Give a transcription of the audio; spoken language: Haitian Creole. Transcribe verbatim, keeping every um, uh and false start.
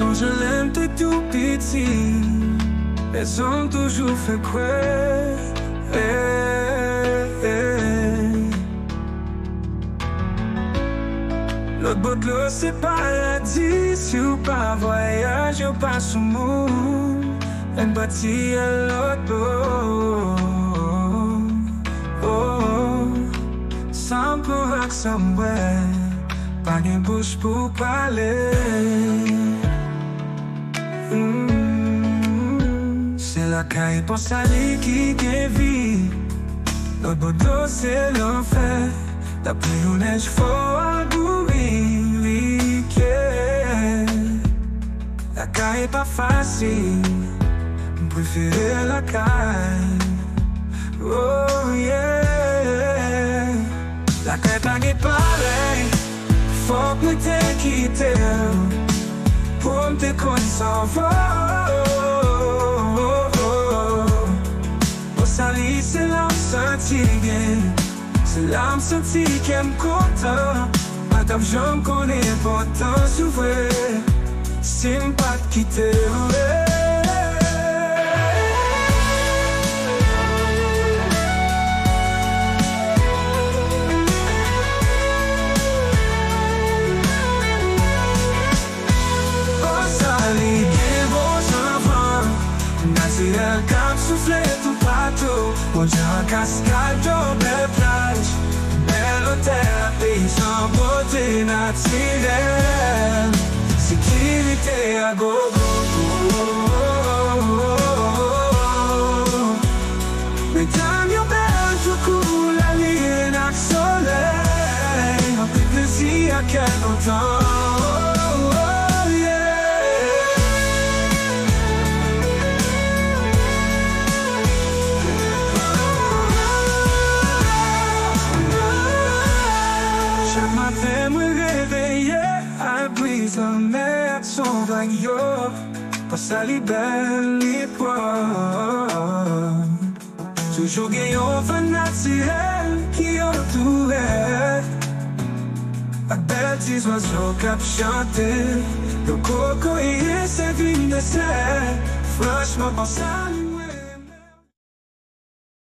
Sonje lè m te tou piti, rezon m toujou fè kwè. Lòt bò dlo se paradi, si w pa vwayaje, w pa sou moun. Ann pati al lòt bò. Oh, oh, oh. San pran ak san bwè, pa gen bouch pou pale. Mm, se lakay Pòsali ki gen vi. Lòt bò dlo se lanfè. Lapli ou nèj fò a bouri, yeah. Lakay pa fasil, m prefere lakay. Oh yeah. Lakay pa gen parèy. Fòk mwen te kite l pou m te konn sa w vo. Pòsali se la m santi byen, se la m santi kè m kontan. Pa t ap janm konn enpòtans ou vre si m pa t kite w. Pòsali gen bon jan van natirèl k ap soufle toupatou. Bon jan kaskad, dlo, bèl plaj, bèl otèl ak peyizan, bote natirèl, sekirite a gogo. Medam yo bèl tankou lalin ak solèy, anpil plezi ak kè kontan. Oh, oh, yeah. Chak maten mwen reveye ak briz lanmè ak son vag yo. Pòsali bèl, li pwòp. Toujou gen yon van natirèl ki antoure, ak bèl ti zwazo k ap chante. Dlo, kokoye se vin desè. Franchman, Pòsali